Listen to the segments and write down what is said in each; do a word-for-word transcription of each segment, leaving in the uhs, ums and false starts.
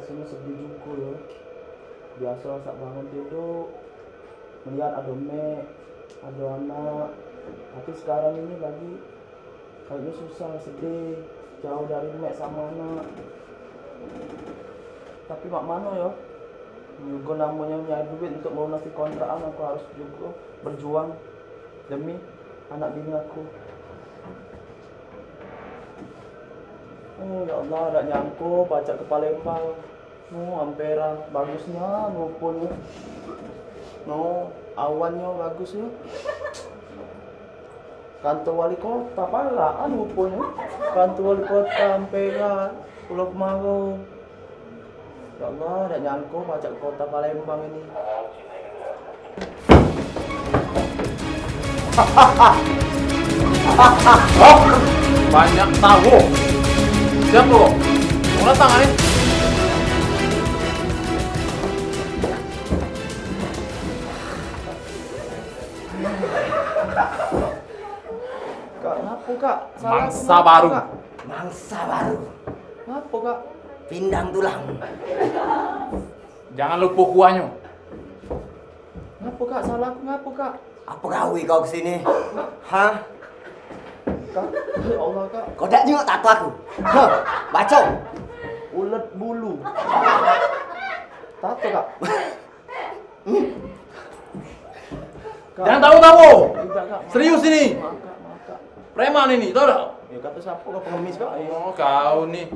Rasanya sedih juga ya. Biasa sak bangun tidur, melihat ada mek, ada anak. Tapi sekarang ini lagi kayaknya susah, sedih, jauh dari mek sama anak. Tapi mak mano ya? Juga namanya nyari duit untuk melunasi kontrakan, aku harus juga berjuang demi anak bini aku. Oh ya Allah, dak nyangko pacak ke Palembang. No, Ampera, bagusnya ruponyo. No, awannyo bagus yo. Kantor wali kota pala kan ruponyo. Kantor wali kota Ampera, Pulau Kemaro. Ya Allah, dak nyangko pacak ke kota Palembang ini. Oh, banyak tahu. Siapa? Mau datang, eh? Kak, ngapo kak? Salah aku Mangsa ngapo, baru. Kak? Mangsa baru. Ngapo kak? Pindang tulang. Jangan lupa kuahnyo. Ngapo kak? Salah aku ngapo kak? Apa gawe kau kesini? Hah? Kak, ya Allah kak. Kau dak jenguk tato aku? Hah? Baco. Ulet bulu. Tato kak. Kak. Jangan tahu-tahu. Tidak kak. Serius ini. Maaf kak, maaf kak. Preman ini, tahu tak? Ya kata siapa kau pengemis kak? Ya. Oh, kau nih.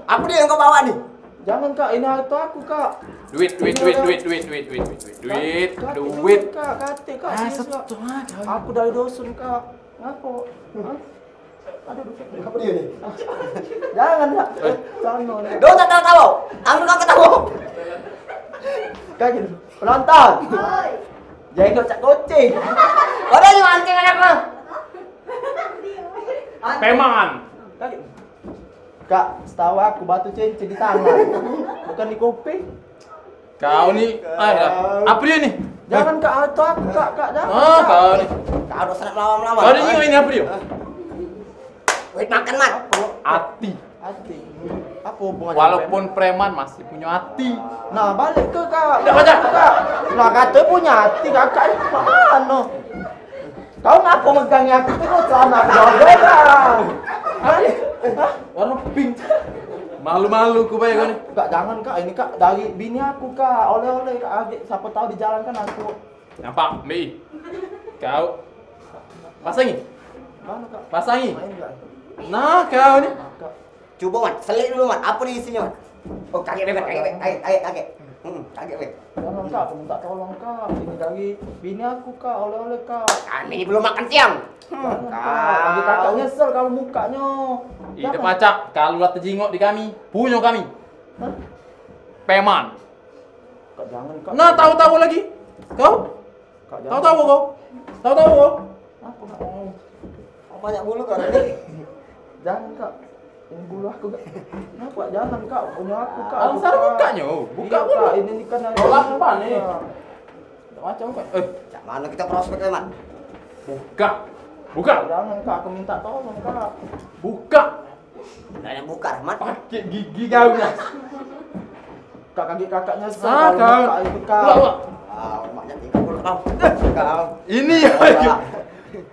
Apa dia yang kau bawa ni? Jangan kak, ini harta aku kak. Duit, duit, duit, duit, duit, duit, duit, duit, duit, Kak, duit. Kak, kate kak, Ah, serius, kak. setuju aja. Aku dari dusun kak. Ngapo? Hah? Aduh, dusun. Apa dia ni? Jangan kak. Sana. Kau tak tahu-tahu. Aku kau ketawa. Kak gitu. Penonton. Jangan kau cak kucing. Kau dah mancing anak kau. Preman. Kak gitu. Kak, setahu aku batu cincin di tangan. Bukan di kuping. Kau ni, ah, ya. Apa dia ni? Jangan kak, atau aku kak, kak jangan. Ah, Kak. Kau ni. Kau dah senang lawan-lawan. Kau ni ini apa dia? Wait makan mat. Hati. Hati. Apa hubungannya? Walaupun preman masih punya hati. Nah, balik ke kak. Dah, baca. Kak. Nah, kata punya hati kakak ni mak mano? Kau ngapo megang aku terus celana aku jawab bebas. Balik. Hah? Warna pink. Malu-malu ku bayar kau ni. Kak jangan kak, ini kak dari bini aku kak, oleh-oleh kak, agak siapa tahu dijalankan aku. Nampak, Mei. Kau pasangi. Mana kak? Pasangi. Main kak. Nah, kau ni. Kak. Cuba mat, selik dulu mat. Apa ni isinya mat? Oh, kaget bebek, kaget bebek, kaget, kaget, kaget. Hmm, kaget bebek. Jangan kak, aku minta tolong kak. Ini dari bini aku kak, oleh-oleh kak. Kami ni belum makan siang. Jangan kak, lagi kakak nyesel kalau mukanya. Ih, dah pacak. Kalau lah tejingok di kami, punyo kami. Hah? Preman. Kak jangan kak. Nah, tahu-tahu lagi. Kau? Kak jangan. Tahu-tahu kau? Tahu-tahu kau? Apa kak? Oh, banyak bulu kau ni. Jangan kak. Ini bulu aku kak. Kenapa jangan kak? Punya aku kak. Alam Aku, salah Kak. bukaknyo. Buka Iya, dulu. Kak. Ini ni kan ada Tolak apa ni? Kak. Dak macam kak. Eh, Cak mana kita prospek mat? Buka. Buka. Jangan kak, aku minta tolong kak. Buka. Dah yang buka mat. Pakai gigi kau ni. Kak kaki kakak nyesel Ah, kalau kau. Kak itu kak. Buka, buka. Ah, maknya tinggal dulu kau. Kau. Ini ya.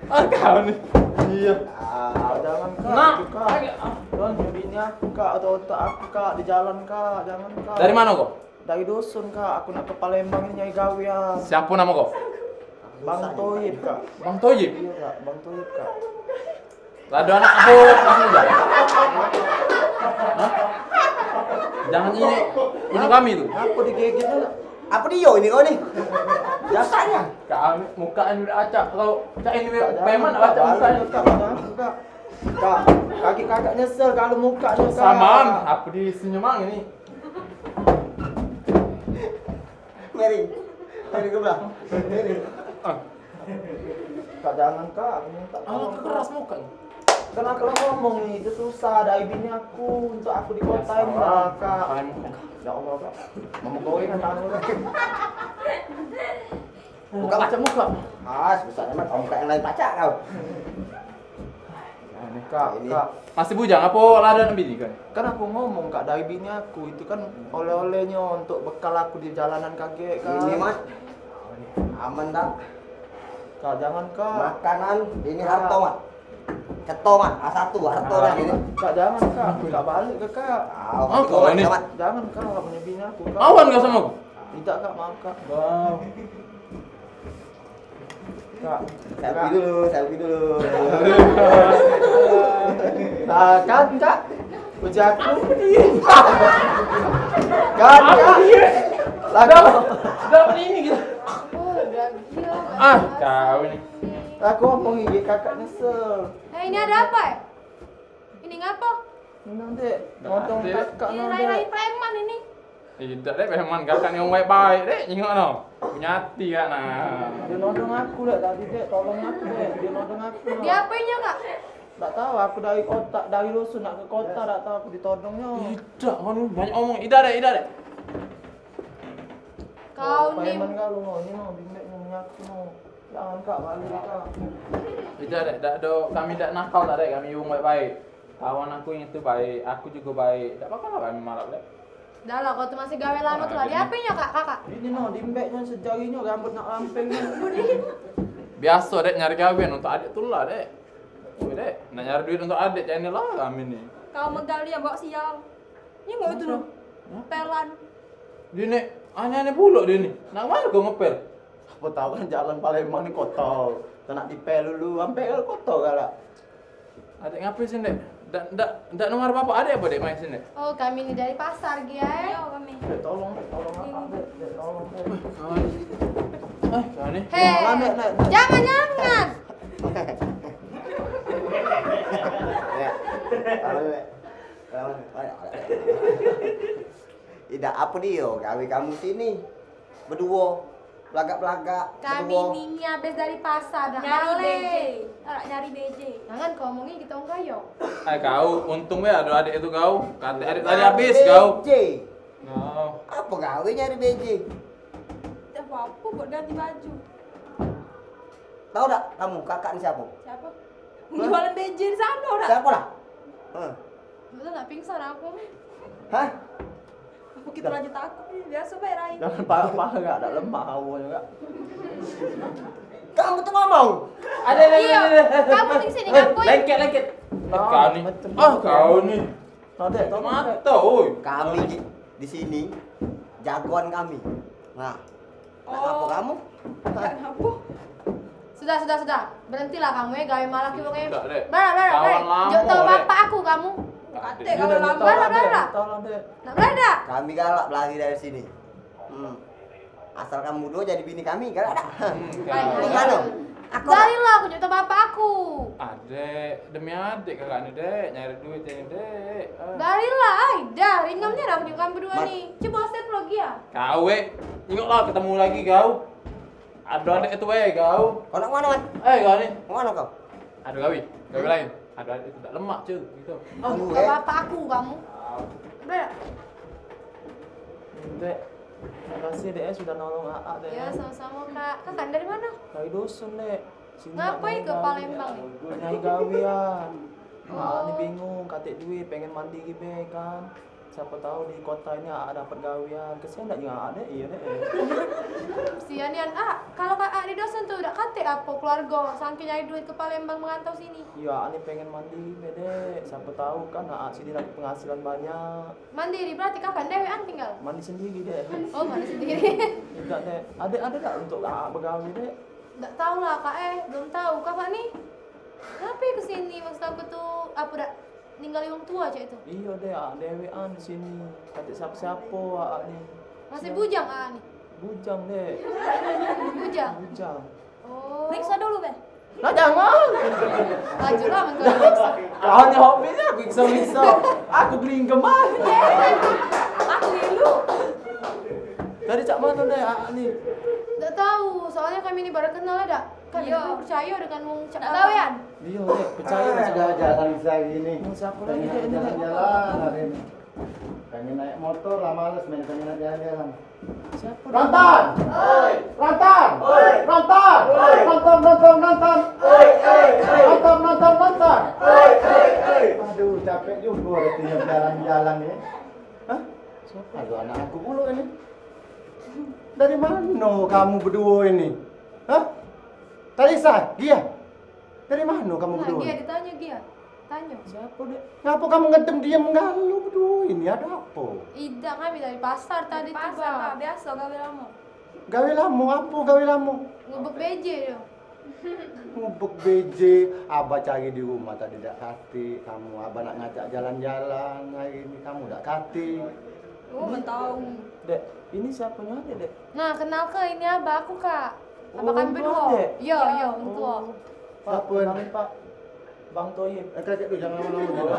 Ah, kau ni. Iya. Ah, Kak, jangan kak. Nah. Itu, kak. Jangan bini aku kak, atau otak aku kak di jalan kak, jangan kak. Dari mana kau? Dari dusun kak, aku nak ke Palembang ini nyari gawean. Siapa nama kau? Bang Toyib kak. Bang Toyib. Iya kak, Bang Toyib kak. Lah ada anak apa? Hah? Jangan ini punya kami tu. Apa digigitnya? Apa dia ini kau ni? Jasanya. Kau muka ni udah acak kau. Cak ini Kak, preman jangan, acak Kak, muka ni. Kak, jangan, Kak. Kak, kaki kakak nyesel kalau mukanya kak. Saman, apa di senyum ini? Mary. Mary ke belah. Mary. Ah, Kak jangan kak, aku minta ah, tolong. keras muka ni. Kan aku lah ngomong nih, itu susah dari bini aku untuk aku dikotain lah kak. Pakai muka. Ya Allah kak, mama gorengan tangan. Buka mat. Acak muka. Ah, susah amat. Kau buka yang lain pacak kau. Kak, ini. Kak. Masih bujang apo la ado bini kau? Kan aku ngomong, Kak, dari bini aku itu kan oleh-olehnyo untuk bekal aku di jalanan kagek kan. Ini, Mat. Aman dak? Kak, jangan, Kak. Makanan ini. Kak. Harto, Mat. Ceto, Mat. A satu, harto. Ah, dah ini. Kak, jangan, Kak. Kak, balik ke, Kak. Ah, kau ini. Mat. Jangan, Kak, punya bini aku, Kak. Awan kau sama aku? Tidak, Kak, maaf, Kak. Wow. Kak, selfie dulu, selfie dulu. Nah, kan, Kak? Uji aku. Kan, Kak? Laku. Dah, dah ini gitu. Oh, gagal. Ah, kau ini. Aku ngomong gigi kakak nyesel. Eh, ini ada apa, eh? Ini ngapa? Ini, Dek. Nodong kakak, Dek. Ini rai-rai preman ini. Idak, Dek, preman kakak ni wong baik-baik, Dek. Nyingok no. Punya hati kak nah. Dia nodong aku, Dek, tadi, Dek. Tolong aku, Dek. Dia nodong aku, no. Dia apanya, Kak? Tak tahu, aku dari kota, dari dusun nak ke kota, tak tahu aku ditodongnyo. Idak, anu banyak omong. Idak, Dek, idak, Dek. Kau ni. Preman kau, no. Ini, no, bimbek, no, punya aku, no. Jangan, Kak, balik, Kak. Idak, Dek, dak ado, kami dak nakal dak, Dek, kami wong baik-baik. Kawan aku yang itu baik, aku juga baik. Dak apa-apa lah kami marah, Dek. Dah lah, kau tu masih gawe lama tu lah. Nah, dia apanya, Kak, kakak? Ini no, dimbeknyo sejarinyo, rambut nak ramping ni. Biaso, Dek, nyari gawean untuk adek tu lah, Dek. Oi, Dek, nak nyari duit untuk adek, cak ini lah kami ni. Kau megal dia, bawa sial. Ini mau itu no. Hah? Pelan. Dia ni, aneh-aneh pulok dia ni. Nak kemana kau ngepel? Siapa tahu kan jalan Palembang ni kotor. Kau nak dipel dulu, sampai ke kotor galak. Adek ngapain sini, Dek? Dak, dak, dak nomor bapak adek apa, Dek, main sini, Dek? Oh, kami ni dari pasar, Gi, eh. Iya, kami. Dek, tolong, Dek, tolong apa, Dek? Dek, tolong, Dek. Kawan. Eh, kawan ni. Hei, jangan, jangan. Ya. Kawan, Dek. Kawan, Dek. Idak, apa dio gawe kamu sini? Beduo, belagak-belagak. Kami beduo. Ni habis dari pasar, nak nyari bale. B J. Nak nyari B J. Jangan kau omongi kita orang kayo. Eh, kau, untung be ado adek itu kau. Kate adek tadi habis kau. B J. Kau. Apa gawe nyari B J? Tak apa-apa, buat ganti baju. Tahu dak kamu kakak ni siapa? Siapa? Hah? Jualan B J di sana dak? Siapa lah? Hah? Betul tak pingsan aku. Hah? Aku kita lanjut aku ni, biasa bae rai. Jangan parah-parah kak, dak lemak awalnyo kak. Kamu tu ngomong. Ada, ada, iya, ada, ada. Kamu di sini ngapain? Lengket, lengket. Nah, kau ni. Macam ah, tu. Kau ni. Nah, Dek, tolong, Dek. Mata, oi. Kami di, di sini jagoan kami. Nah. Nak ngapo kamu? Nak ngapo? Sudah, sudah, sudah. Berhentilah kamu ya, gawe malah kiwong. Enggak, Dek. Bara, bara, bara. Kawan lama, Dek. Jok tau bapak aku kamu. Kate kawan lama. Bara, bara. Tolong, Dek. Nak bara dak? Kami galak belari dari sini. Hmm. Asal kamu duo jadi bini kami, galak dak? Hmm, galak. Gimana? Aku. Barilah aku jok tau bapak aku. Adek, demi adek kakak ni, Dek. Nyari duit ni, Dek. Ah. Barilah, ai. Dah, ringan ni dah aku jok kamu berdua ni. Coba step lagi ya. Kau, eh, tengoklah ketemu lagi kau. Ado adek itu, eh, kau. Kau nak kemana, Man? Eh, kau ni. Kemana kau? Ado gawe. Gawe lain. Ado adek itu dak lemak, cuy. Gitu. Oh, bukan bapak aku, kamu. Udah. Dek, makasih, Dek, ya, sudah nolong Aa, Dek. Ya, sama-sama, Kak. Kakak dari mana? Dari dusun, Dek. Sini ngapain ke Palembang ni? Nyari gawean. Aa ni bingung, katek duit, pengen mandiri be kan. Siapa tahu di kota ini Aa dapat gawean. Kesian dak juga Aa, Dek? Iya, Dek. Kesian nian, Aa. Kalau Aa di dusun tu dak katek apo keluarga saking nyari duit ke Palembang merantau sini. Iya, Aa ni pengen mandiri be, Dek. Siapa tahu kan Aa sini dapat penghasilan banyak. Mandiri berarti kakak dewean tinggal? Mandi sendiri, Dek. Oh, mandi sendiri. Tidak, Dek. Adek ada tak untuk Aa begawe, Dek? Dak tahu lah, Kak, eh. Belum tahu. Kakak ni ngape ke sini? Maksud aku tu, apa dak ninggali wong tua cak itu? Iyo, Dek. Aa dewean di sini. Katek siapa-siapa Aa ni. Masih bujang Aa ni? Bujang, Dek. Bujang? Bujang. Oh. Periksa dulu, be. Nah, jangan. Laju lah, men, kalau periksa. Kau ni hobi ni, periksa-periksa. Aku gelinggem ah. Aku ngilu. Dari cak mana, Dek, Aa ni? Dak tahu, soalnya kami ni baru kenal, dak? Kan iyo. Aku percaya dengan wong cak gawean. Iyo, Dek, percaya. Ah, sama ada jalan bisa gini. Mau siapa lagi, Dek, ini, Dek? Jalan-jalan hari ini. Pengen naik motor lah, males main, pengen naik jalan-jalan. Siapa, Dek? Rontan! Oi! Nonton! Oi! Nonton! Oi! Nonton, nonton, nonton! Oi, oi, oi! Nonton, nonton, nonton! Oi, oi, oi! Aduh, capek juga tinggal jalan-jalan ni. Hah? Aduh, anak aku pula ini. Dari mana kamu berdua ini? Hah? Tarisa, Gia? Dari mana kamu berdua? Gia, ditanya Gia. Tanya. Siapa, Dek? Ngapa kamu ngedem diam galau berdua ini? Ada apa? Idak, kami dari pasar tadi tu, Bang. Biasa gawe lama. Gawe lama apa gawe lama? Ngubek B J dia. Ngubek B J, abah cari di rumah tadi dak katik kamu. Abah nak ngajak jalan-jalan hari ini, kamu dak katik. Oh, tahu. Dek, ini siapanya, Dek? Nah, kenal ke, ini abah aku, Kak. Abah kami berdua. Dek? Yo, yo, orang tua. Pak, kenalin, Pak. Bang Toyib. Eh, kakek tu jangan lama-lama dulu.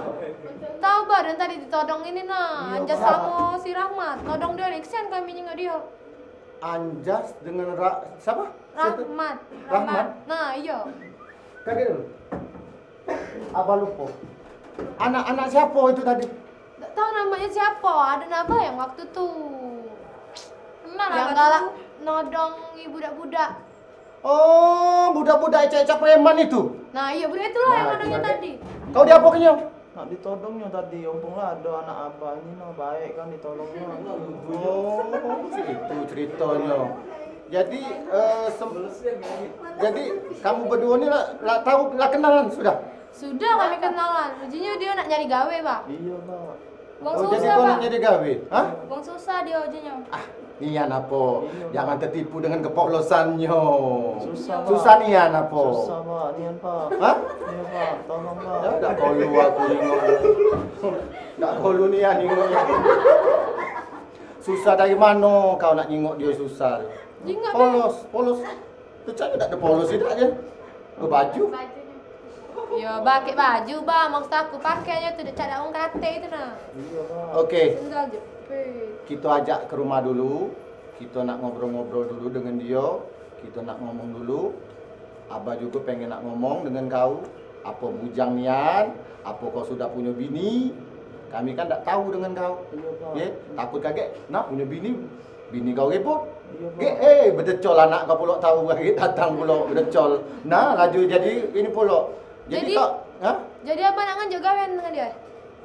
Tahu, Bah, dan tadi ditodong ini, nah, Anjas samo si Rahmat. Todong dia ni, kesian kami nyengok dia. Anjas dengan Ra-, siapa? Rahmat. Rahmat. Nah, iya. Kakek dulu. Abah lupa. Anak-anak siapa itu tadi? Tak tahu namanya siapa. Ada nama yang waktu tu. Kenal yang galak nodong budak-budak. Oh, budak-budak ecak-ecak preman itu? Nah, iya, budak itulah yang nodongnya tadi. Kau diapakannya? Nak ditodongnya tadi, umpung lah ada anak abah ini mah baik kan ditolongnya. Oh, itu ceritanya. Jadi, eh, sem- jadi kamu berdua ni lah, lah tahu, lah kenalan sudah? Sudah kami kenalan. Ujinnya dia nak nyari gawe, Pak. Iya, Pak. Wong susah, Pak. Oh, jadi kau nak nyari gawe? Hah? Wong susah dia ujinnya. Ah, nian apo? Iya, Pak. Jangan tertipu dengan kepolosannya. Susah, Pak. Susah nian apo? Susah, Pak. Nian, Pak. Hah? Iya, Pak. Tolong, Pak. Ya, dak kolu aku nengok. Dak kolu nian nengok. Susah dari mano kau nak nengok dia susah? Polos, polos. Pecah dak ada polos idak je. Bebaju. Yo, pakai baju, Bang. Maksud aku pakainya tu dak cak dak wong kate itu nah. Iya, Bang. Oke. Sendal jepit. Kita ajak ke rumah dulu. Kita nak ngobrol-ngobrol dulu dengan dia. Kita nak ngomong dulu. Abah juga pengen nak ngomong dengan kau. Apa bujang nian? Apa kau sudah punya bini? Kami kan dak tahu dengan kau. Iya, Bang. Ye, takut kaget. Nak punya bini, bini kau ribut. Iya, Bang. Ge, eh, bedecol anak kau pulok tahu lagi datang pulok bedecol. Nah, laju jadi ini pulok. Jadi, jadi kau, hah? Jadi abah nak nganjuk gawean dengan dia?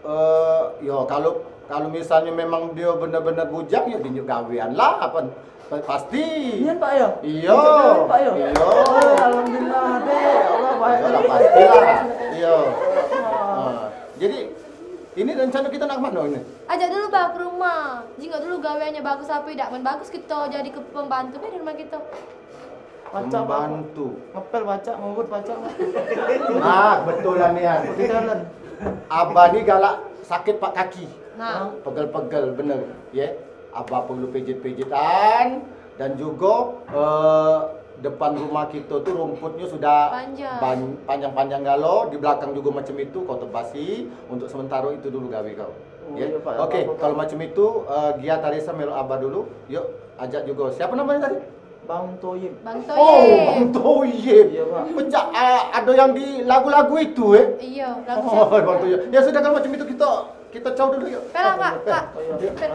Eh, yo, kalau, kalau misalnya memang dia bener-bener bujang, ya dinjuk gawean lah, apa, pa- pasti. Iya, Pak, ya? Iya. Dinjuk gawean, Pak, ya? Iya. Oh, alhamdulillah, Dek. Ya Allah, baik. Iyalah, pastilah. Iya. Ah. Nah, jadi, ini rencana kita nak ke mana ini? Ajak dulu, Bah, ke rumah. Jingok dulu gaweannya bagus apa idak. Mun bagus, kita jadi ke pembantu, Bah, di rumah kita. Pacak, Pak. Pembantu. Ngepel pacak, ngurut pacak, Pak. Nah, betul lah nian. Di jalan. Abah ni galak sakit pak kaki. Nah. Pegel-pegel, bener. Ye. Abah perlu pijit-pijitan dan juga, eh, depan rumah kita tu rumputnya sudah panjang. Ban-, panjang-panjang galo, di belakang juga macam itu, kau tebasi. Untuk sementara itu dulu gawe kau. Oh, ye. Iya, Pak. Oke, apa-apa, Pak. Kalau macam itu, eh, Gia Tarisa melo Abah dulu. Yuk, ajak juga. Siapa namanya tadi? Bang Toyib. Bang Toyib. Oh, Bang Toyib. Iya, Pak. Pecah, ah, ada yang di lagu-lagu itu, eh? Iya, lagu siapa? Oh, Bang Toyib. Ya sudah, kalau macam itu kita, kita cau dulu yuk. Kak, Kak, Kak. Oh, iya. Kak.